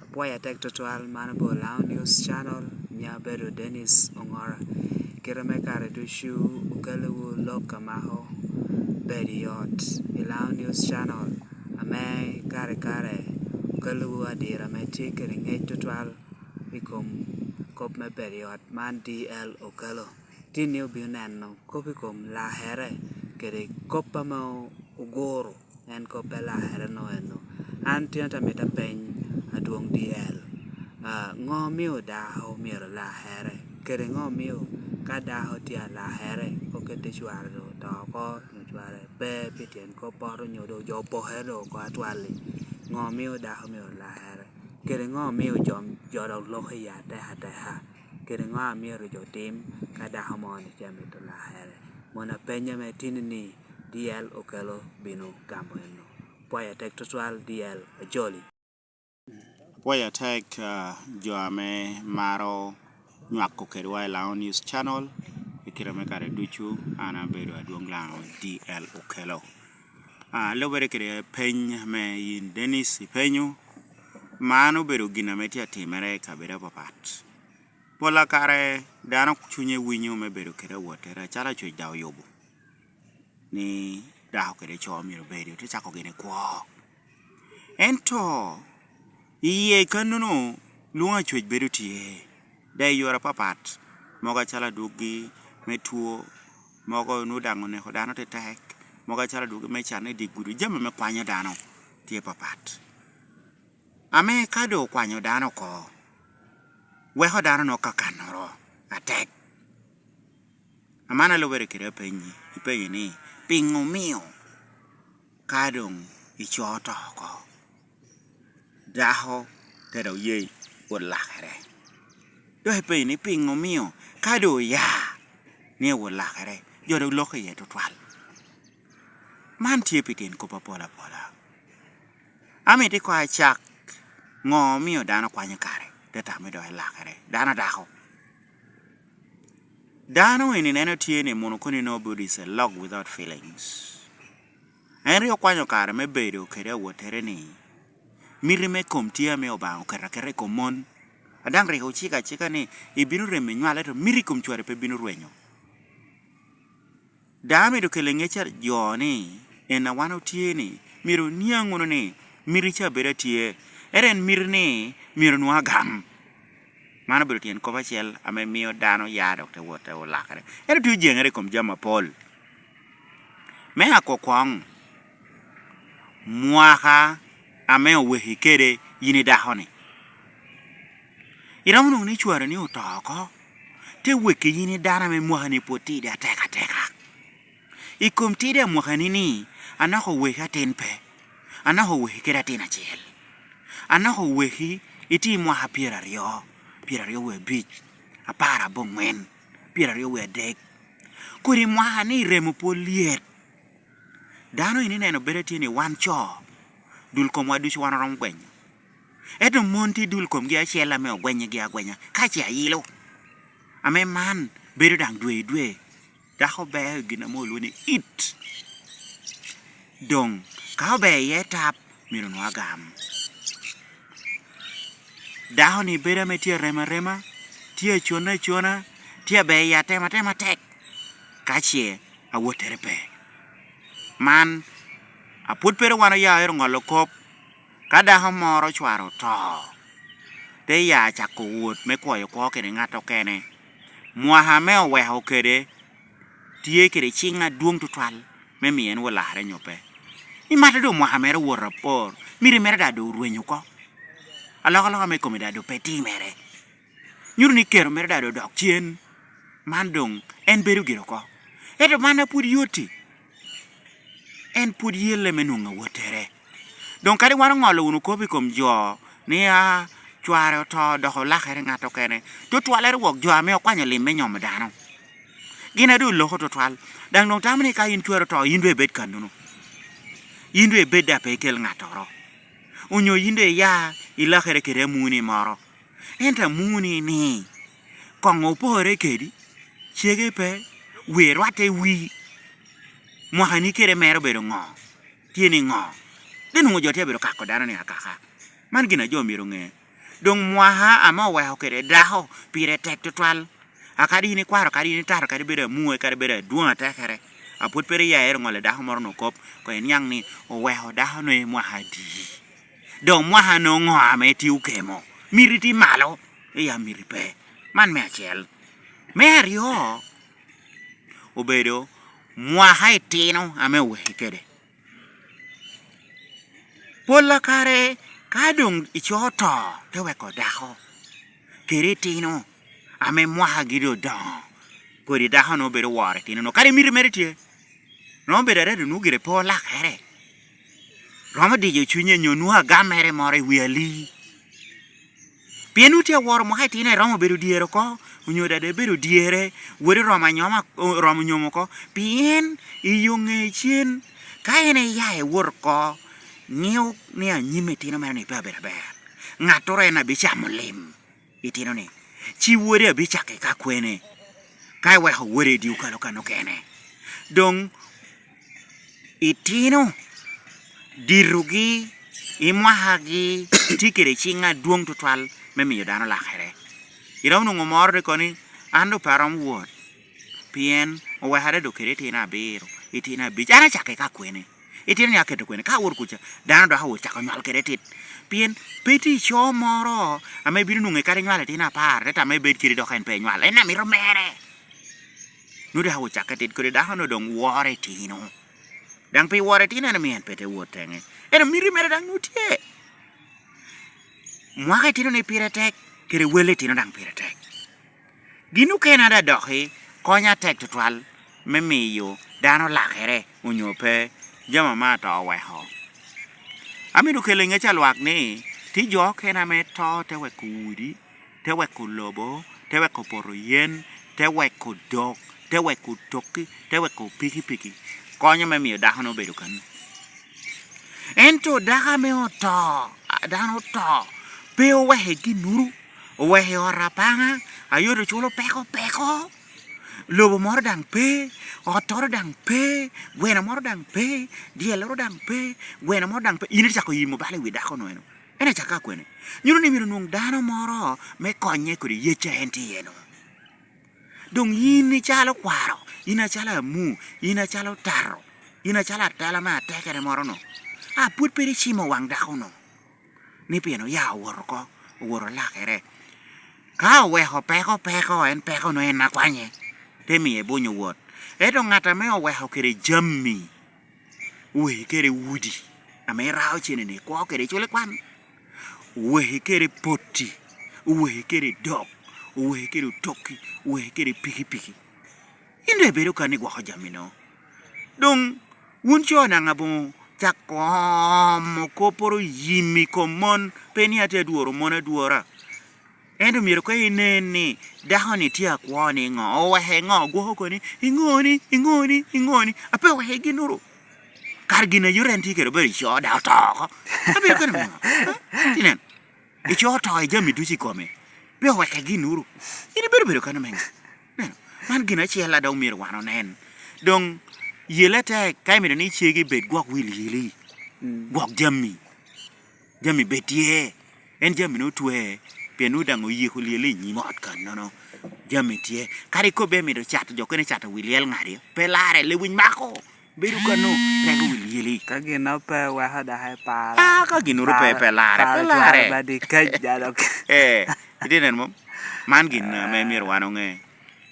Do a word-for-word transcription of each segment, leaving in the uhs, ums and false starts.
Apwoyo atek tutwal, man obedo Lao News Channel, nya bedo Dennis Ongora. Kite me kare ducu okelliwu lok a mako bedo i ot i Lao News Channel, ame kare kare okelliwu adira ame tye kede ngec tutwal i kom kop me bedo i ot man D L Okello. Tin-ni obino neno kop i kom lakere kede kop ame oguro en kop me lakere-nu eno. An tin ata mito apeny adwoŋ D L, ah, ŋo omio dako myero lakere? Kede ŋo omio ka dako tye alakere, okette cware doŋ oto oko, nyo cware pe pi tyen kop poto, nyo doŋ jo opokere doŋ oko atwal-li? Ŋo omio dako myero lakere? Kede ŋo omio jo, jo dok loko iye atek ateka? Kede ŋo a myero jo tim ka dako moro-ni tye amito lakere? Mon apeny ame tini-ni D L Okello bino gamo eno. Pwoyo atek tutwal, D L Ajoli. Apwoyo atek, ah, jo ame maro nywako kedwa i Lango News Channel i kite me kare ducu. An abedo adwoŋ Lango D L Okello. Ah, lubere kede peny ame yin Dennis ipenyo, man obedo gin ame tye atimere i kabedo apapat. Pol a kare dano cunye winyo me bedo kede awottere, acalo Acwec daŋ oyubo ni dako kede co myero obed, ote cako gini kwo. Ento i yie kannono, lwoŋo Acwec bedo tye, daŋ i yore apapat, mogo acalo adwoggi me two, mogo onwoŋo daŋ oneko dano tetek, mogo acalo adwoggi me can i dye gudo, jami me kwanyo dano tye papat. Ame ka doŋ okwanyo dano oko, weko dano-nu kakannoro atek. Aman a lubere kede apenyi, ipenyo ni, piŋo omio ka doŋ ico oto oko, dako te dok ye wot lakere? Dok ipenyo ni, piŋo omio ka doŋ oya ni ewot lakere, jo dok loko iye tutwal? Man tye pi tyen kop apol apola. Amito ikoŋ acak ŋo omio dano kwanyo kare, te tamo ni dok elakere. Dano dako. Dano eni neno tye ni mono koni nobody is a log without feelings. En rik okwanyo kare me bedo kede awottere-ni, miti me kom tye ame Obaŋa oketo aketa i kom mon. A daŋ rik ociko acika ni ibino remo inywale, to miti i kom cware pe bino rwenyo. Daŋ amito kelo i ŋec a jo ni, en a wan otye ni, myero oniaŋ wunu ni miti ca bedo atye, ento en miti ni myero onwoŋ agam. Man obedo tyen kop acel ame mio dano ya dok te wot te olakere. Ento tye ojeŋere i kom jami apol. Me akokwoŋ, mwaka ame oweki kede yin i dako-ni, iromo nwoŋo ni cwari-ni oto oko, te weki yin i dano ame mwakani pwod tidi atek ateka. I kom tidi a mwakani-ni, anaka oweki atin pe, anaka oweki kede atin acel, anaka oweki itye i mwaka pyeraryo, pyeraryo wie abic, apar aboŋwen, pyeraryo wie adek. Kodi mwaka-ni remo pwod lyet. Dano en ineno bedo tye ni wan co, dul komwa ducu wan oromo gwenyo. Ento mon tye dul komgi acel ame ogwenyegi agwenya, ka ce ayilo. Ame man bedo daŋ dwe i dwe. Dako beo i gin ame olwoŋo ni it. Doŋ, ka obeo iye tap, myero onwoŋ agam. Dako-ni bedo ame tye arem arema, tye acone acona, tye aber i atema atema atek, ka ce awottere pe. Man, apwod pe ru wan oya ero ŋolo kop, ka dako moro cware oto, te ya cako wot me kwoyo kwo kede ŋat okene, mwaka ame oweko kede tye kede ciŋ adwoŋ tutwal me miyo en wot lakere nyo pe. Imato doŋ mwaka mere owot apor, miti mere daŋ doŋ orweny oko. Alokaloka me kome daŋ doŋ pe timere. Nyuto ni kero mere daŋ doŋ odok cen. Man doŋ en bedo gire oko. Ento man a pwod yot-ti, en pwod yelle me nwoŋo awottere. Doŋ kadi wan oŋolo wunu kop i kom jo ni, a, cware oto dok olakere ŋat okene, tutwalere wok jo ame okwanyo lim me nyomo dano. Gin a doŋ oloko tutwal. Daŋ doŋ tamo ni ka in cwari oto, in doŋ ibed kannono. In doŋ ibed daŋ pe ikel ŋattoro. Onyo in doŋ iya ilakere kede amuni moro. Ento amuni ni, koŋ opore kedi, cege pe, wer rwatte i wi. Mwakani kede mere obedo ŋo? Tye ni ŋo? Dok nwoŋo jo tye abedo kako dano-ni akaka. Man gin a jo myero oŋe. Doŋ mwaka ame oweko kede dako pire tek tutwal. A kadi yin ikwaro, kadi yin itaro, kadi bedo amue, kadi bedo adwoŋ atekere, a pwod pe rik ya ero ŋolle dako moro-nu kop, koŋ iniaŋ ni oweko dako-nu i mwaka adi? Doŋ mwaka-nu ŋo ame tye okemo? Miti tye malo, iya miti pe. Man me acel. Me aryo, obedo mwaka itino ame oweki kede. Pol a kare, ka doŋ ico oto, te weko dako kede itino ame mwakagi doŋ odoŋo, kodi dako-nu bedo woro itino-nu. Kadi miti mere tye, romo bedo aredo nwoŋo gire pe olakere, romo diyo cunye nyo nwoŋo agammere moro i wi ali. Pien wun tye aworo mwaka itino iromo bedo dyere oko, onyo dada ibedo dyere, wodi romo anyoma, romo nyomo oko, pien i yo ŋe cen, ka en eya ewot oko, ŋeo ni anyim itino mere ni pe abedo aber. Ŋattoro en abicamo lim itino-ni, ci wode abicako i ka kwene, ka eweko wode i dye okalo kan okene. Doŋ itino ditogi i mwakagi tye kede ciŋ adwoŋ tutwal me miyo dano lakere. Iromo nwoŋo moro ni kono ni, "An doŋ pe aromo wot, pien owekara doŋ kede itino abiro, itino abic, an acako i ka kwene?" Itino ni aketo kwene? Ka awot kuca, dano dok awot cako nywal kede tit. Pien pe tye ico moro ame ibino nwoŋo kadi nywalo itino apar, te tamo ibed kede dok en pe enywal. En amito mere. Nwoŋo dok awocakke tit kodi dako-nu doŋ woro itino. Daŋ pi woro itino en omio en pe te wot teŋe. Ento miti mere daŋ nwoŋo tye. Mwaka itino ni pire tek, kede wel itino daŋ pire tek. Gin okene adadoki konyo atek tutwal me miyo dano lakere onyo pe, jami ame ato oweko. Amito kelo i ŋec a lwak ni, tye jo okene ame to te weko udi, te weko lobo, te weko poto yen, te weko dok, te weko toki, te weko pikipiki, konyo me miyo dako-nu obedo kano. Ento dako ame oto, a, dano oto, pe oweke ginnuru, oweke ot apaŋa, a yot oculo peko peko, lobo moro daŋ pe, ottoro daŋ pe, gweno moro daŋ pe, dyelloro daŋ pe, gweno moro daŋ pe, in icako yimo bal i wi dako-nu eno. En acakka kwene? Nyuto ni myero onwoŋ dano moro me konye kodi yec a en tye iye-nu. Doŋ yin icalo kwaro, in acalo amu, in acalo tato, in acalo atela me atekere moro-nu, a pwod pe icimo waŋ dako-nu, ni pien oya owoto oko, owoto olakere. Ka oweko peko peko, en peko-nu en akwanye, te miye bunyo wot. Ento ŋat ame oweko kede jami, oweki kede udi ame irao cene-ni, ikwo kede iculo i kwan, oweki kede potti, oweki kede dok, oweki kede otoki, oweki kede pikipiki. In doŋ ibedo kan igwoko jami-nu. Doŋ wun co daŋ aboŋo cako omo kopporo yim i kom mon, pe ni atye adworo mon adwora. Ento myero koŋ inen ni dako-ni tye akwo niŋo, oweke ŋo, gwoko koni, "Iŋoni, iŋoni, iŋoni, a pe oweke ginnoro." Kara gin a yot en tye kede obedo ico, dok oto oko. Abedo kede miŋo? Ha? Tinen, ico oto i jami ducu i kome, pe oweke ginnoro. In ibedo bedo kano meŋo? Neno, man gin acel a dok myero wan onen. Doŋ yele tek ka imito ni cegi bed gwok wil yeli, gwok jami. Jami bed tye, en jami-nu otwe, pien nwoŋo daŋ oyiko lyel i nyim ot kannono. Jami tye. Kadi kobbe mito cato, jo kene cato wi lyel ŋadi, pe larre, lewiny mako. Bedo kanno, rego wi lyeli. Ka gin pe weko dok eparo. Ah, ka gin oro pe, pe larre, pe larre. Badi kec dok. Eh, itye neno mom? Man gin ame myero wan oŋe.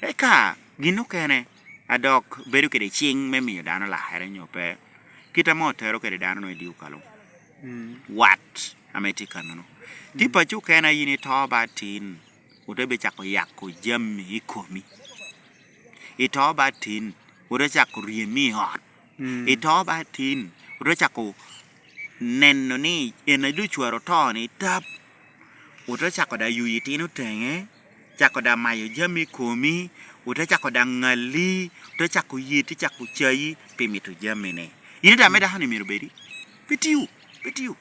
Eka, gin okene, a dok bedo kede ciŋ me miyo dano lakere nyo pe. Kit ame otero kede dano-nu i dye okalo. Mm. Wat ame tye kannono. Tye paco okene a yin ito ba atin, ote bicako yako jami i komi. Ito ba atin, ote cako ryemi i ot. Mm. Ito ba atin, ote cako neno ni en a ducu cware oto ni tap. Ote cako da yuyo itino teŋe, cako da mayo jami i komi, ote cako da ŋalli, ote cako yeti, cako cayi pi mito jami-ni. In ite ame dako-ni myero obedi? Pe tio, pe tio.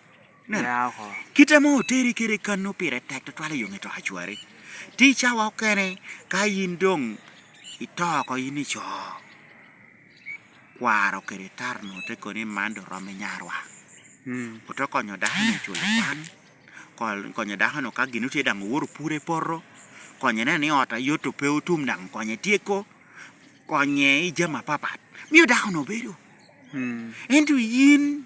Neno, ya oko. Kit ame oteri kede kanno pire tek tutwal i yo ŋe to acwari. Ti cawa okene, ka yin doŋ ito oko yin ico, kwaro kede taro-nu te koni man doŋ romo i nyarwa. Mm. Ote konyo dako-ni culo kwan, Kol-, konyo dako-nu ka gin otye daŋ owoto opuro i poto, konye neno ni ot a yot ope otum daŋ konye tyeko, konye i jami apapat, mio dako-nu obedo. Mm. Ento yin,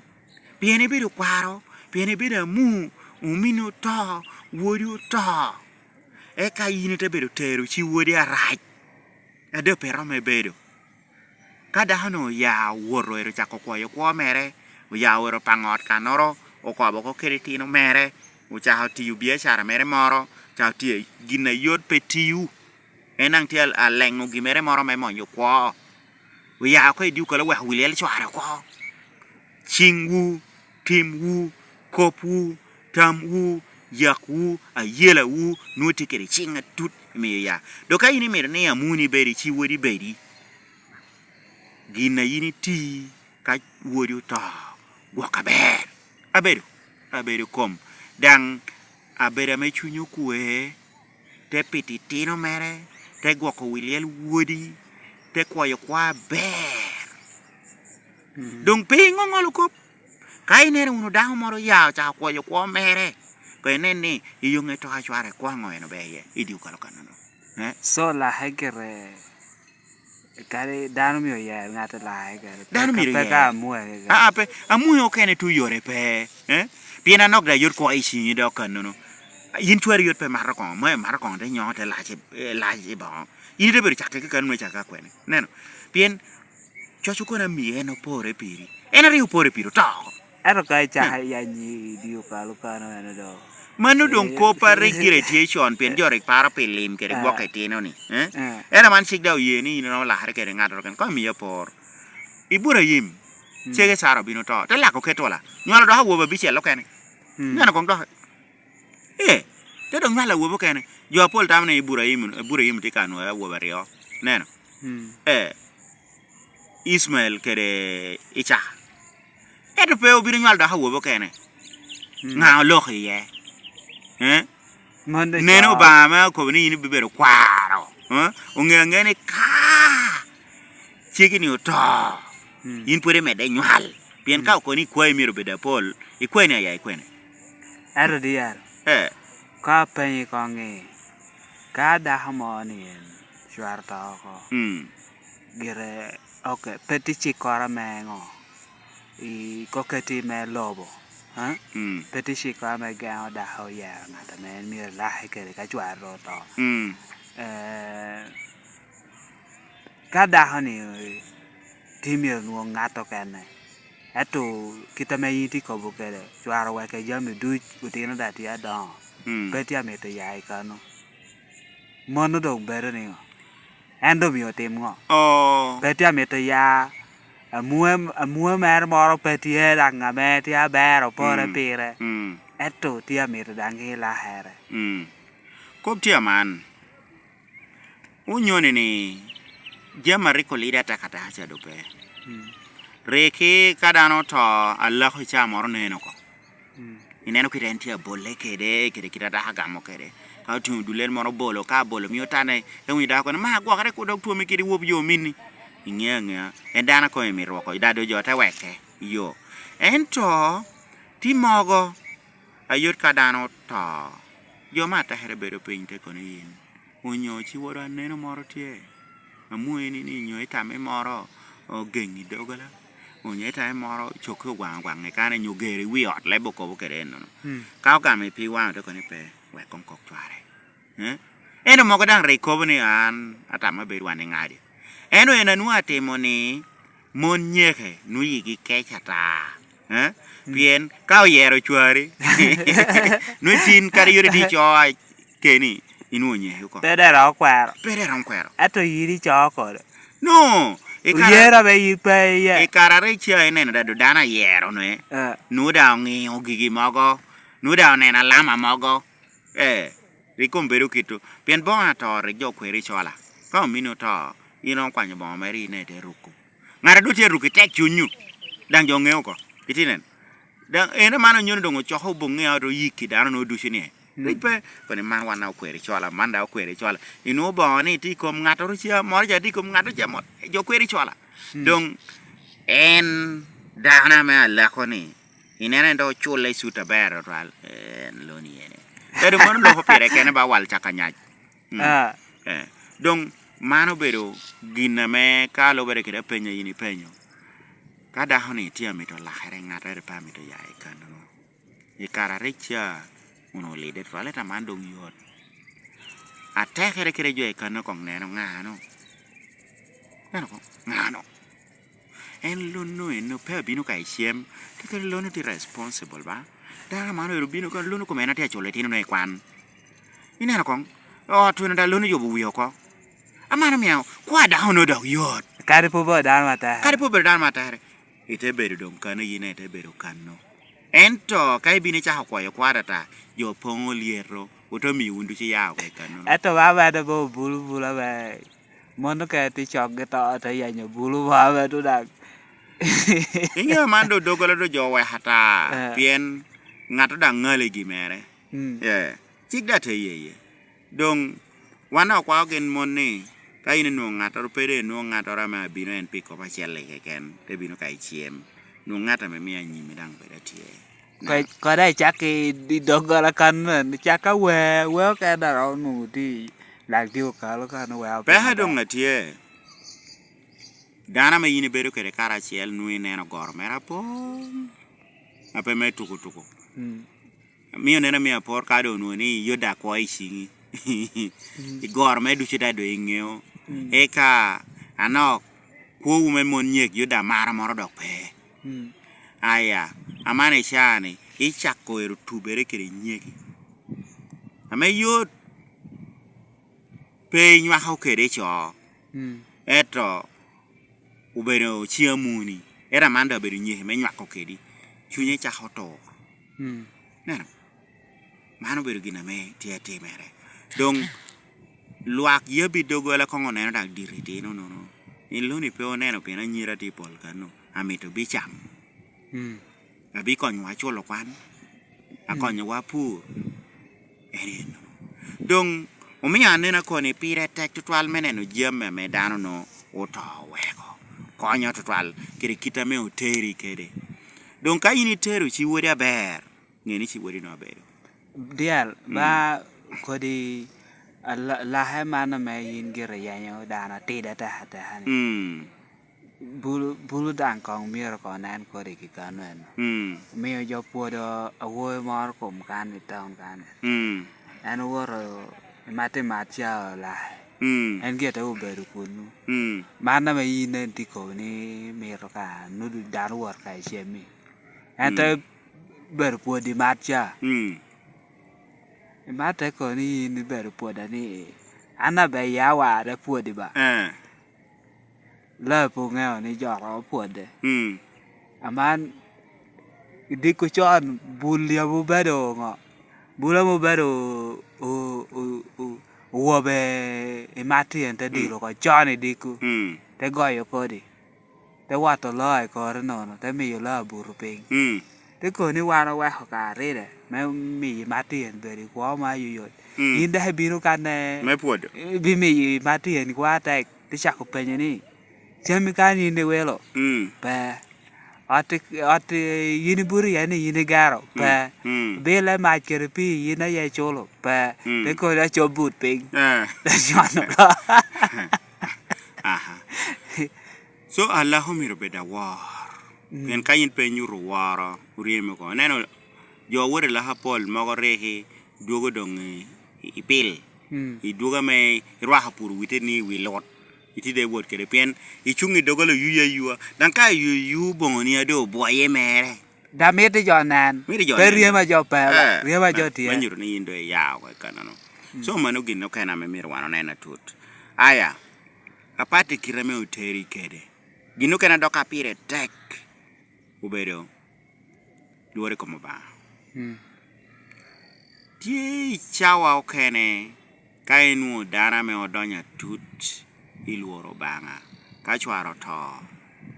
pien ibedo kwaro, pien ibedo amu, omini oto, wodi oto, eka yin ite bedo tero ci wodi arac, ade pe romo bedo. Ka dako-nu oya owoto ero ocako kwoyo kwo mere, oya owoto paŋo ot kannoro, okobo oko kede itino mere, ocako tiyo biacara mere moro, ocako tiyo gin a yot pe tiyo, en daŋ tye a-, aleŋo gin mere moro me monyo kwo, oya oko i dyekal oweko wi lyel cware oko. Ciŋwu, timwu, kopwu, tamwu, yakwu, ayelawu, nwoŋo tye kede ciŋ atut i miyo ya. Dok ka yin imito ni amuni bedi, ci wodi bedi, gin a yin iti ka wodi oto, gwok aber. Abedo, abedo kom. Daŋ abedo ame cuny okwe, te pito itino mere, te gwoko wi lyel wodi, te kwoyo kwo aber. Mm. Doŋ pe iŋoŋolo kop. Ka ineno wunu dako moro ya ocako kwoyo kwo mere, koŋ inen ni i yoŋe to acware kwo aŋo en ober iye, i dyekal kannono. Eh? So, lake gire, kadi dano myero oyer ŋat lake gire. Dano myero oyer. Pe ka amue keken. Aa, pe, amue okene tu yore pe. Eh? Pien anok da yot kwo i ciŋi dok kannono. Yin cwari yot pe mato koŋo, mo imato koŋo te nyoŋo te lac i, eh, lac i boŋo. In ite bedo cakke keken me cakke akwene. Neno? Pien coc okone ami en opore piri. En ario opore piri, oto oko. Ento ka icako iyanyi i dyekal okano en odoko. Mano doŋ kop a rik gire tye con, pien jo rik paro pi lim kede gwok itino-ni, eh? Eh. Ento man cik daŋ oye ni in iromo lakere kede ŋattoro kene. Koŋ imi apor. Iburayim, cege Sara obino to. Te lako ketwala. Nywalo dok awobe abicel okene. Mm. Neno koŋ dok. Eh, te dok nywalo awobe okene. Jo apol tamo ni Iburayim, Iburayim tye ka nwoyo awobe aryo. Neno. Mm. Eh, Ismael kede Icaka. Ento pe obino nywalo dok awobe okene. Mm. Ŋa oloko iye? Eh? Mano Neno Obaŋa ame okobo ni in ibibedo kwaro. Eh? Oŋeo aŋea ni ka cegi-ni oto, mm, yin pwod imedde nywal. Pien ka, mm, okoni ikwayi myero obed apol, ikwene aya ikwene. Ento dyere, eh, ka apenyi koŋ ni, ka dako mo ni en cware oto oko, mm, gire, ok, pe tye cikkoro ame ŋo? I koketi me lobo, ha? Mm. Pe tye cikkoro ame geŋo dako yero ŋat ame en myero elake kede ka cware ru oto. Mm. Eh, ka dako-ni tye myero onwoŋ ŋat okene, ento kit ame yin itye kobo kede, cware oweke jami duc, otino daŋ tye adoŋo, mm, pe tye amito ya i kano. Mano doŋ bedo niŋo? En doŋ omio otim ŋo? Oo. Pe tye amito ya, amwoe, amwoe mere moro pe tye, daŋ ame tye aber opore, mm, pire. Mm. Ento tye amito daŋ gilakere. Mm. Kop tye aman. Onyoni ni jami a rik olido atekateka ca doŋ pe. Mm. Rik ka dano oto, alako i caa moro neno oko. Mm. Ineno kite en tye abolle kede, kede kite a dako agamo kede. Ka otiŋo dullere moro obolo, ka abolo mio tanne, ewinyo dako kono, "Ma, gwokere kur dok twome kede wop jo ominni." Iŋeo aŋea, en dano a kome mit rwoko, i dado jo te weke, yo. Ento, tye mogo, ayot ka dano oto, jo me atekere bedo piny te kono yin. Onyo ci woro aneno moro tye, amwoeni ni nyo itame moro ogeŋi doggola, onyo itame moro cokke ogwaŋ agwaŋ i kane, nyo gero i wi ot, leb okobo kede ennono. Mm. Ka ogamo i pi waŋ, ote kono ni pe, wek koŋ kok cware. Eh? Ento mogo daŋ rik kobo ni an atamo abedo wan i ŋadi. Ento en a nwoŋo atimo ni, mon nyeke nwoŋo yigi kec ata. Eh? Mm. Pien ka oyero cwari, nwoŋo tin kadi yore tye ico keni, inwoŋo nyeke oko. Pe dera okwero. Pe dera okwero. Ento yin ico kode. No, i kare, oyero abe yin pe iye. I kare a rik ca ineno dado dano ayero nwe, eh, nwoŋo daŋ oŋiyo gigi mogo, nwoŋo daŋ oneno alama mogo. Eh, rik kom bedo kito. Pien boŋo ato rik jo kwero icola. Ka omini oto, in okwanyo boŋo mere ine te ruko. Ŋat a doŋ tye aruko i tek cunywu, daŋ jo ŋeo oko. Itye neno? Daŋ en aman onyono doŋ ocoko boŋŋe a oto yikki dano nwoŋo ducu ni, mm, rik pe, kono man wan daŋ okwero icola, man daŋ okwero icola. Inwoŋo boŋo ni tye i kom ŋattoro ca, moro ca tye i kom ŋattoro ca, mo-, jo kwero icola. Mm. Doŋ en dano ame alako ni, ineno en doŋ oculle i cut aber tutwal, en loni en. Kadi mano loko pire kene ba wal caka nyac. Mm. Ah. Eh, doŋ man obedo gin ame ka lubere kede apeny a yin ipenyo, ka dako-ni tye amito lakere, ŋattere pe amito ya i kano-nu. I kare arik ca onwoŋo olide twaleta man doŋ yot. Atekere kede jo i kano koŋ neno ŋa-nu. Neno koŋ ŋa-nu. En lonno eno pe abino ka i cem, tekere lonno tye responsible ba? Dano man oero bino ka lonno kome en atye aculo itino i kwan. Ineno koŋ, ot tweno da lonno yubo wie oko. Aman omio kwa dano onwoŋo dok yot. Kadi pe obedo dano matek. Kadi pe obedo dano matek, ite bedo doŋ kano yin ite bedo kano. Ento ka ibino icako kwayo kwar ata, jo poŋo lyeto, ote miyo wun ducu ya oko i kano. Ento ba bene bo bulu bulu ame mon okene tye cokgi to, te yenyo bulu mo ame tudak. Iŋeo man do doggola do jo oweko ata, eh, pien ŋat daŋ ŋale i gi mere. Mm. Yeah. Cik daŋ te yeye. Doŋ wan daŋ okwao gin mon ni, ka in inwoŋo ŋattoro pe doŋ inwoŋo ŋattoro ame abino en pi kop acel-li keken, te bino ka i cem. Nwoŋo ŋat ame mio anyimi daŋ bedo atye. Ko-, kodi icak i, i doggola kan, icak ka wer, wer okene daŋ romo nwoŋo tye i lak dyekal kan, wer obedo maber. Peke doŋ atye. Dano ame yin ibedo kede karacel, nwoŋo ineno goro mere apoŋ, a pe me tuko tuko. Mm. Mio neno ame apor ka doŋ onwoŋo ni Yuda akwo i ciŋi. Mm. I goro mere ducu daŋ doŋ iŋeo. Mm. Eka anok kwowu me mon nyek Yuda amaro moro dok pe. Mm. Aya, aman i caa-ni, icako ero tubere kede nyeki. Ame yot, pe inywako kede i co. Mm. Ento obedo ciŋ amuni, ento aman doŋ abedo nyeki me nywako kedi, cunye cako tur. Mm. Neno, man obedo gin ame tye atimere. Doŋ lwak yabbi doggola koŋ oneno daŋ dito itino nono. In loni pe oneno pien anyira tye i pol kano, amito bicam. Mm. Abikonyowa culo kwan, akonyowa pur. En eno. Doŋ omio anena koni pire tek tutwal me neno jami ame dano-nu oto oweko. Konyo tutwal kede kit ame oteri kede. Doŋ ka in itero ci wodi aber, nge ni ci wodi-nu abedo. Dyal, mm, ba kodi ala-, lake man ame yin gire yenyo dano atida tekateka-ni. Mm. Bulu, bulu daŋ koŋ myero koŋ nen kodi kikano eno. Mm. Omio jo pwodo awobi moro kom kan i taun kan. Mm. En owoto i mat i mat ca olake. Mm. En gire te obedo kunnu. Mm. Man ame yin en tye kobo ni mito ka nudu dano wot ka i cem-mi. En te, mm, bedo pwod i mat ca. Mm. I mat te kobo ni yin ibedo pwoda ni, an abe ya warre pwodi ba. Eh. Laa pe oŋeo ni jo ro opwode. Mm. Aman i diko con, bul yam obedo ŋo? Bul ame obedo o-, o-, o-, owobe i mat tyen te dilo oko con i diko, mm, te goyo kodi, te wato laa i kore nono, te miyo laa buto piny. Mm. Te kobo ni wan oweko kare ride me miyo i mat tyen bedo i kwo ma yoyot. Mm. In dok ibino kanne me pwodo, ibimiyo i mat tyen kwo atek, te cako penyo ni, "Cammi kan in iwilo?" Mm. "Pe." "Ot i, ot i, yin ibuto iye ni yin igero?" Mm. "Pe." Mm. "Bille mac kede pii yin aye iculo?" "Pe." Mm. Te kodi acob but piny. Eh. Te cono lo. Aha. So, alako myero obed awor. Mm. Pien ka in pe inyuto woro, oryemo oko. Ineno, jo a wot i lako apol mogo rik idwogo doŋ i, i, i pil. Mm. Idwogo ame irwako pur wite ni i wi lut. Itye dok iwot kede, pien icuŋ i doggola oyuyi ayua. Daŋ ka oyuyu boŋoni a doŋ obwoye mere. Daŋ mito jo nen. Mito jo nen. Pe ryem a jo pe, eh, ryem a jo tye. Me nyuto ni in doŋ iya oko i kanono. Mm. So, mano gin okene ame myero wan onen atut. Aya, apat i kite ame oteri kede. Gin okene dok a pire tek obedo lworo i kom Obaŋa. Mm. Tye i cawa okene ka inwoŋo dano ame odonyo atut i lworo Obaŋa, ka cware oto,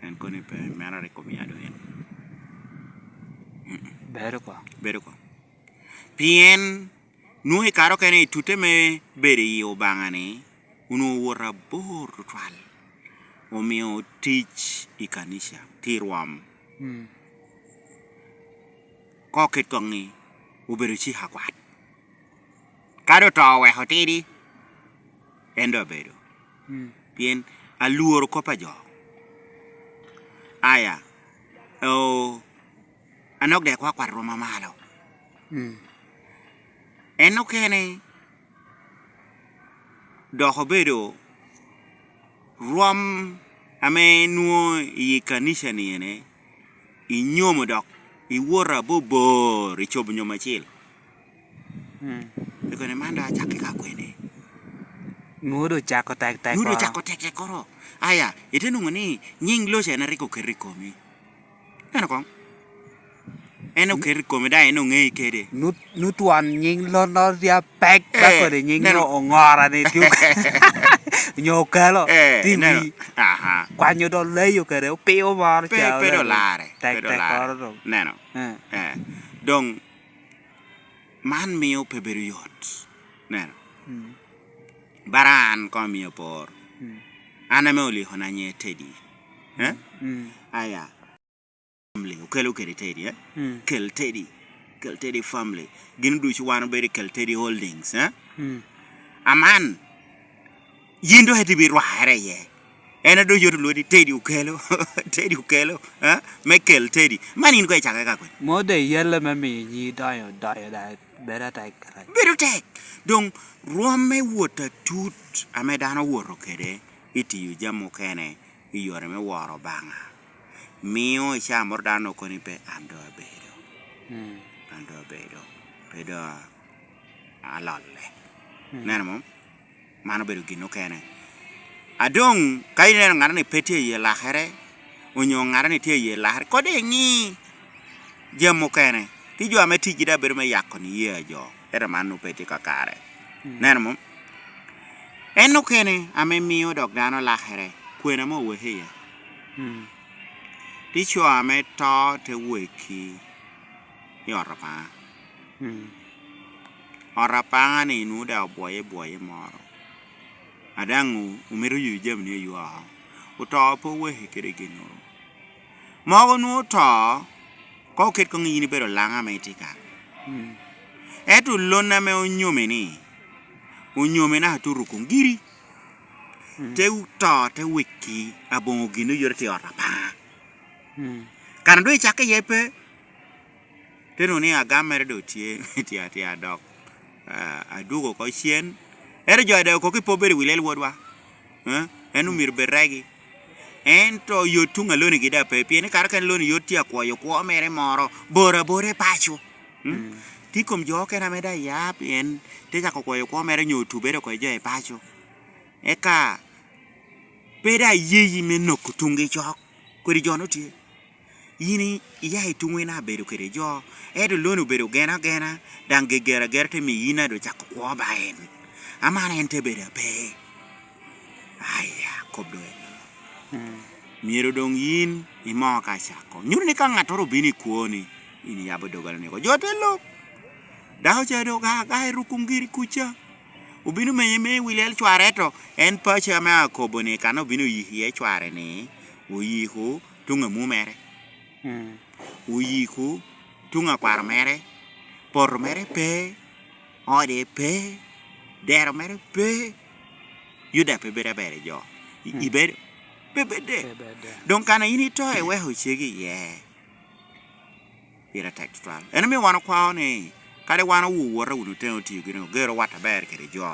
en kono pe, meno rik omiyo ado en. Mm-mm. Bedo ko. Bedo ko. Pien nwoŋo i kare okene i tutte me bedo i Obaŋa-ni, onwoŋo owoto abor tutwal, omio tic i kanica tye i rwom. Mm. Ka oket koŋ ni obedo cik akwat. Ado to oweko tidi, en doŋ abedo. Mm. Pien alworo kop a jo. Aya, o, anok dek kwakwat rwom amalo. Mm. En okene dok obedo rwom ame nwoŋo i kanica-ni ene, inyomo dok iwoto abobor i cobo nyomo acil. Mm. Ikone man doŋ acakke ka kwene. Nwoŋo doŋ cako tek tek Nwoŋo doŋ koro. Cako tek tek koro. Aya, ite nwoŋo ni nyiŋ loca en a rik oketo i komi. Neno koŋ. En oketo i komi, daŋ en oŋeyi kede. Nu-, nu twon nyiŋ lon no ria pek, eh, ba kodi nyiŋ neno. Nyo oŋora ni tye ok-, nyo okelo, eh, tye neno. Wi. Aha. Kwanyo do leyo kede, opio moro pe, ca pe do olalo. Lare, tek, pe do tek lare. Koro do. Neno. Eh. Eh. Doŋ, man mio pe bedo yot. Neno. Mm. Bara an koŋ amio por. Mm. An ame oliko na nye Teddy. Eh? Mm. Aya. Family, okelo kede Teddy, eh? Mm. Kel Teddy. Kel Teddy family. Gin ducu wan obedo i Kel Teddy Holdings, eh? Mm. Aman, yin doŋ ete bi rwakere iye. En a doŋ yot olwodi Teddy okelo, Teddy okelo, eh? Me Kel Teddy. Man in koŋ icake ka kwene? Mode yelle me miyo nyi donyo, donyo da, bedo atek kara. Bedo tek. Doŋ rwom me wot atut ame dano owoto kede i tiyo jami okene i yore me woro Obaŋa, mio i caa moro dano okoni pe, "An doŋ abedo. Mm. An doŋ abedo. Pe doŋ alolle." Mm. Neno mo? Man obedo gin okene. A doŋ, ka ineno ŋat-ni pe tye i lakere, onyo ŋat-ni tye i lakere, kodi iŋi jami okene. Tye jo ame ticgi daŋ bedo me yako niye a jo, ento man onwoŋo pe tye kakare. Mm. Neno mo? En okene ame mio dok dano lakere, kwena mo oweko iye. Mm. Tye co ame to te weki i ot Obaŋa. Mm. Ot Apaŋa-ni nwoŋo daŋ obwoye bwoye moro. A daŋ o-, omito yuyo jami-ni aywa oko. Oto pe oweke kede ginnoro. Mogo nwoŋo oto, koŋ oket koŋ yin ibedo laŋ ame itye ka. Mm. Ento lon ame onyomi-ni, onyomi naka te oruko giri. Mm. Te to, te weki aboŋo gin oyero tye i ot Apaŋa. Mm. Kan a doŋ icakke iye pe, te nwoŋo ni agam mere doŋ tye, tye atye adok, ah, adwogo oko cen. Ento jo a daŋ okok i pop bedo i wi lel wodwa. Eh? En omyero bed regi. Ento yot tuŋ a lonigi daŋ pe, pien i kare okene loni yot tye akwoyo kwo mere moro, bor abora i paco. Mm? Mm. Tye i kom jo okene ame daŋ ya, pien te cako kwoyo kwo mere nyo otubere oko i jo i paco. Eka pe daŋ yeyi me noko tuŋgi cok, kodi jo-nu tye. Yin i-, iya i tuŋ wina abedo kede jo, ento loni obedo gena agena, daŋ gegere agera te miyo yin a doŋ cako kwo ba en. Aman en te bedo ape. Aya, kop doŋ en. Mm. Myero doŋ yin imo ka cako. Nyuto ni ka ŋattoro obino i kwoni, yin iyabo dogolani oko. Jo te lok. Dako ca doŋ oga aga i Rukungiri kuca. Obino menye me i wi lel cware, to en paco ame akobo ni kan obino oyiko iye cware ni, oyiko tuŋ amu mere. Mm. Oyiko tuŋ akwaro mere, poto mere pe, ode pe, dero mere pe, Yuda pe bedo aber i jo. I-, mm, ibedo, pe bedde. Pe bedde. Doŋ kan a in ito iweko cegi iye, pire tek tutwal. En omio wan okwao ni, kadi wan owuwota wunu teŋe otiyo gini, ogero wat aber kede jo,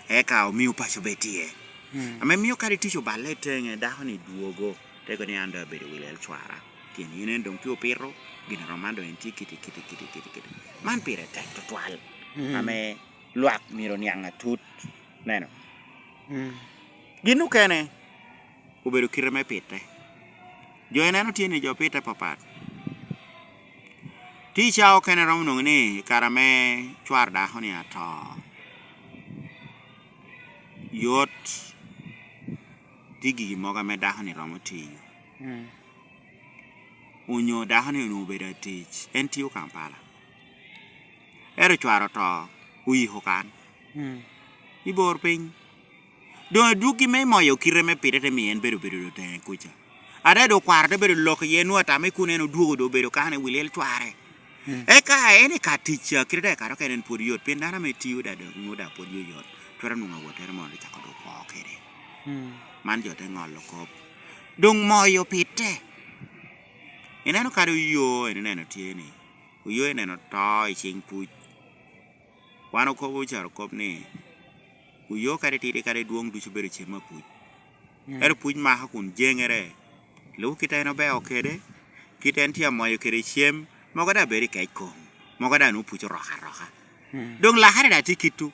eka omio paco bed tye. Mm. Ame mio kadi tic oballe i teŋe, dako-ni dwogo, te kobo ni, "An doŋ abedo i wi lel cwara." Pien yin en doŋ tye opito, gin rom man doŋ en tye kiti, kiti, kiti, kiti, kiti. Man pire tek tutwal, mm, ame lwak myero oniaŋ atut. Neno. Mm. Gin okene obedo kite me pite. Jo ineno tye ni jo pite papat. Tye i cawa okene romo nwoŋo ni i kare ame cwar dako-ni ato, yot tye gigi mogo ame dako-ni romo tiyo. Mm. Onyo dako-ni onwoŋo obedo atic, en tiyo Kampala. Ento cware oto, oyiko kan. Mm. Ibor piny. Doŋ adwoggi me moyo kite me pide te miyo en bedo bedo doŋ teŋe kuca. Ada doŋ okwaro te bedo lok iye, nwoŋo atamo i kun en odwogo doŋ obedo kan i wi lel cware. Mm. Eka en i ka tic ca, kite daŋ i kare okene en pwod yot, pien dano ame tio daŋ doŋ nwoŋo daŋ pwod yot yot, twero nwoŋo awottere moro cako dok oko kede. Mm. Man jo te ŋolo kop. Doŋ moyo pitte. Ineno kadi Oyoo, en ineno tye ni, Oyoo ineno to i cing puc. Wan okobo carokop ni, Oyoo kadi tidi kadi dwoŋ ducu bedo cem apuc. Mm. Ento puc mako kun jeŋere, lubo kit a en obeo kede, kit a en tye amoyo kede cem, mogo daŋ bedo i kec kom, mogo daŋ nwoŋo puc oroko aroka. Mm. Doŋ lakere daŋ tye kittu.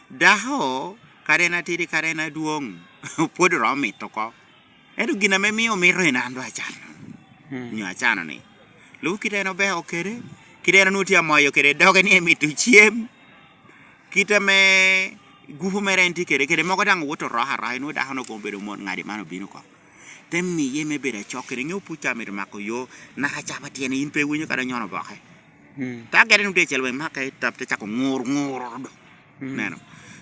Dako, kadi en atidi, kadi en adwoŋ, pwod oromo mito oko. Ento gin ame mio omito en an doŋ acano, mm, nyo acano ni, lubo kit a en obeo kede, kit a en onwoŋo tye amoyo kede doge ni emito cem, kit ame gupu mere en tye kede, kede mogo daŋ owot oroko aroka, inwoŋo dako-nu koŋ obedo mot, ngadi man obino oko. Te miye me bedo acok kede, iŋeo puc ka mito mako Oyoo, naka caba tyene, in pe iwinyo kadi onyono oboke. Mm. Te agede nu tye acel wek make, tap te cako ŋur, ŋur, do. Mm. Neno.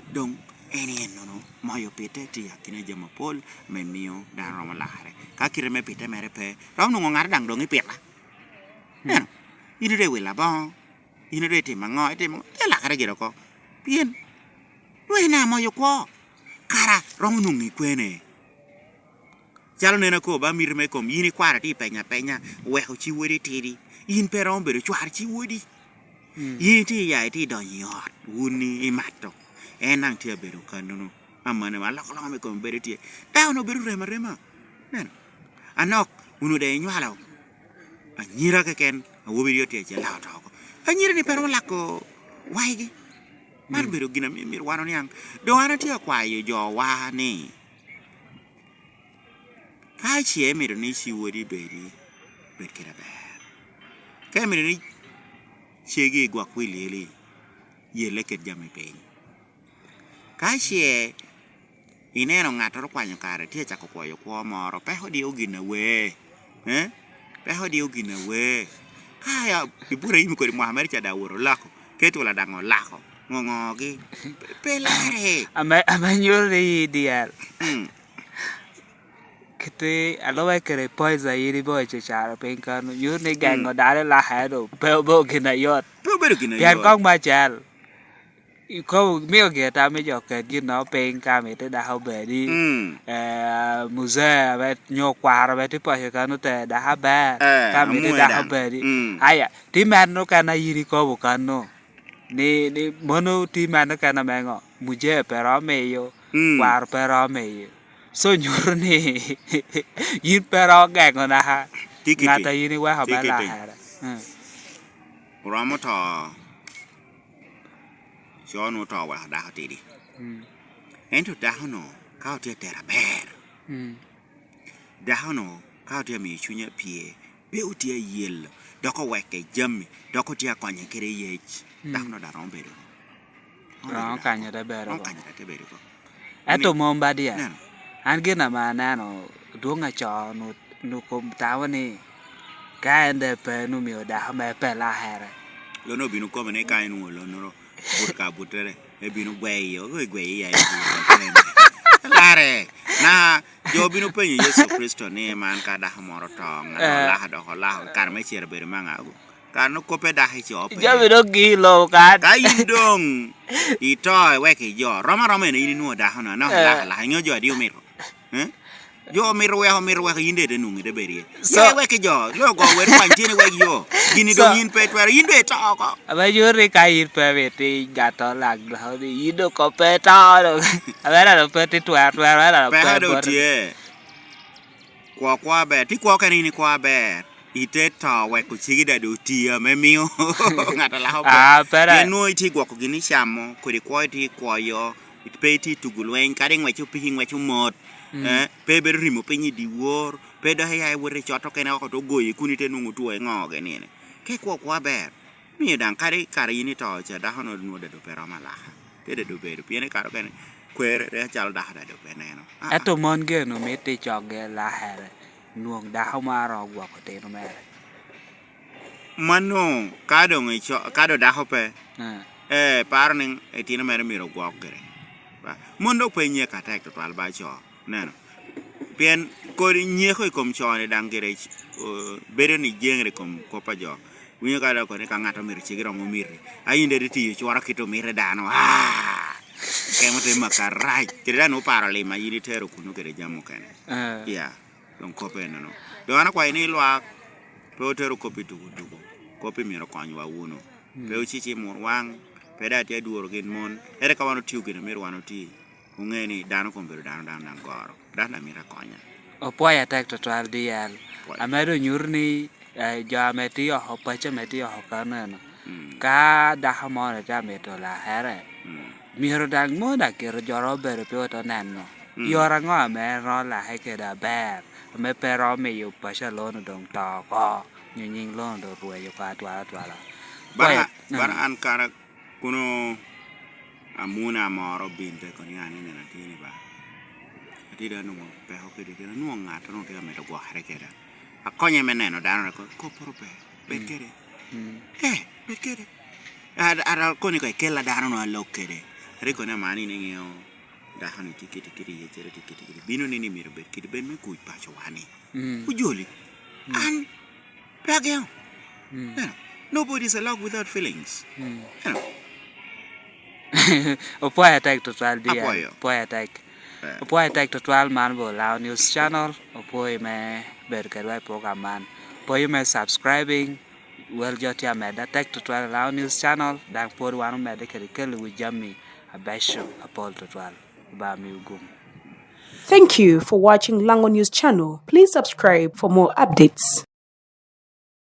Doŋ en i ennono, moyo pitte tye i akina jami apol me mio dano romo lakere. Ka kite me pitte mere pe, romo nwoŋo ŋato daŋ doŋ ipita. Mm. Neno, in doŋ iwilo aboŋo, in doŋ itimo aŋo, itimo aŋo, te lakere gire oko. Pien, doŋ en amoyo kwo, kara romo nwoŋo i kwene. Calo nen akobo ba miti me kom, yin ikwaro tye i penya apenya, weko ci wodi tidi. Yin pe romo bedo cwar ci wodi. Mm. Yin itye iya, itye idonyo i ot, wun i, imato. En daŋ tye abedo kannono. Amanni, alokaloka me kome bedo tye. Dako-nu obedo rem arema. Neno. Anok, wun daŋ inywalo anyira keken, awobi ryo tye acel, laa oto oko. Anyira-ni pe romo lako waigi. Man, mm, obedo gin ame myero wan oniaŋ. Doŋ an atye akwayo jowa ni, ka ce imito ni ci wodi bedi, bed kede aber. Ka imito ni cegi gwok wi lyeli, yelle ket jami piny. Ka ce ineno ŋattoro okwanyo kare, tye acako kwoyo kwo moro, peko dio gin awe, eh? Peko dio gin awe. Ka ya Iburayim kodi mwaka mere ca daŋ owoto olako, Ketula daŋ olako, ŋoŋogi, pe, pe lare. Ame, ame nyuto ni i dyel. Mm. Kite alube kede poison a in iboco caro piny kano, nyuto ni geŋo, mm, dano i lakere doŋ pe obedo gin ayot. Pe obedo gin ayot. Pien kong me acel, ikobo, mio gin tam me jo ket gin no piny ka mito dako obedi, mm, eh, muzee ame nyo kwaro ame tye poco kano te dako aber, eh, ka mito amwonya dako daŋ obedi. Mm. Aya, ti meno kena in ikobo kano. Ni, ni mono ti mano kena me ŋo? Mujee pe romo miyo, mm, kwaro pe romo miyo. So, nyuto ni yin pe romo geŋo naka. Tye kiti. Ŋat a yin iweko me lakere. Mm. Oromo to, co-nu oto oweko dako tidi. Mm. Ento dako-nu, ka otye atera aber, mm, dako-nu ka otye amiyo cunye apye, pe otye ayelo, dok owekke jami, dok otye akonye kede yec, mm, dako-nu daŋ romo bedo. Romo kanyere bedo oko. Romo kanyere te bedo oko. Ento mom ba dyar. Neno. An gin ame aneno, dwoŋ aco nu, nu kom tamo ni, ka en daŋ pe, nu mio dako mere pe lakere. Lon obino kome ni ka en onwoŋo lonnoro, but ka buttere, ebino gweyo, ogo egweyo iya, ebino gweyo. Lare, na, jo obino penyo Yecu Kricito ni, "Man ka dako moro to, ŋat, eh, olako dok olako, kare me cer obedo me aŋa?" Kan okobbe dako i co pe. Jami dok gi i lobo kan. Ka yin doŋ ito iweko i jo, rom aroma en yin inwoŋo dako-nu, anaka, eh, laka, laka, ingeyo jo adi omito? Eh? Jo omito weko, omito weko, yin daŋ ite nwoŋo ite bedo iye. So, ya iwek i jo, jo ogo wer kwany tyen iwek yo. Gini so, doŋ yin pe itwero, yin doŋ ito oko. Ame nyuto ni ka yin pe imito igato lak dako-ni, yin doŋ kop pe ito doŋ. Ame dano pe ti twero, twero, ame dano pe. Peko doŋ tye. Kwo kwo aber. Ti kwo kene in ikwo aber. Ite to weko cigi daŋ doŋ oti ame mio ŋat a lako ber. Ah, pera. Pien nwoŋo itye gwoko gin icamo, kodi kwo itye kwoyo, pe itye tugo lweny, kadi ngwec opiki, ngwec omot, mm, eh, pe ibedo rimo piny i dyewor, pe dok iya iwoto i cot okene oko to ogoyi kun ite nwoŋo two iŋo gini ni. Ka ikwo kwo aber, mio daŋ kadi kara in ito ca dako-nu nwoŋo daŋ doŋ pe romo alaka. Pe daŋ doŋ bedo, pien i kare okene kwer acalo dako daŋ doŋ pe neno. Ah, ah. Ento mon geno mitte i cokgi lakere, nwoŋ dako moro gwoko tino mere. Mano ka doŋ ico-, ka doŋ dako pe, ah, eh, paro ni itino mere myero ogwok gire. Ba, mon dok pe nyeko atek tutwal ba co. Neno. Pien kodi nyeko i kom co-ni daŋ gire, o, bedo ni jeŋere i kom kop a jo. Winyo ka dok ni ka ŋat omito cege romo miti, a yin dede tiyo cworo kit omito dano, ah! Kemo te maka rac. Kede dano oparo lima yin itero kuno kede jami okene. Eh. Ya, dong kop enono. Dong an akwayo ni lwak, pe otero kop i tuko tuko. Kop i myero okonywa wunu. Pe ocici i mur waŋ, pe daŋ tye adworo gin mon. Ere ka wan otio gin omito wan oti, oŋe ni dano kom bedo dano, dano daŋ goro. Dano daŋ mito akonya. Opwoyo atek tutwal, D L. Opwoyo. Amedo nyuto ni, eh, jo ame tye oko, paco ame tye oko kaneno, mm, ka dako moro tye amito lakere, mm, myero daŋ mo daŋ kite joro obedo pe oto neno. Mm. Yore aŋo ame en romo lake kede aber, ame pe romo miyo paco alono doŋ to oko, nyo nyiŋ lono doŋ rweny oko atwal atwala? Bara, bara an kara kuno amuna moro bin te kono ni an ineno atye ni ba. Atye dok anwoŋo peko kede kede, anwoŋo ŋat onwoŋo tye ka mito gwokere keda. Akonye me neno dano, kopporo pe, bed kede. Mm. Eh, bed kede. Ara koni ko ikella dano no alok kede. Rik koni amani ni ŋeo dako ni tye kiti kiti, yecere tye kiti kiti. Bino ni ni myero bed kiti, bed me kuc paco wani. Mm. Ojoli. Mm. An pe ageo. Mm. You know, nobody is a log without feelings. Mm. You know. Opwoyo atek tutwal, D L. Apwoyo. Opwoyo atek. Eh. Opwoyo atek tutwal man bo Lao News Channel. Opwoyo me bedo kedwa i program man. Opwoyo me subscribing. Wel jo tye amedde atek tutwal i Lao News Channel. Daŋ pwod wan omedde kede kelo wi jami abeco apol tutwal. Oba miwu gum. Thank you for watching Lango News Channel. Please subscribe for more updates.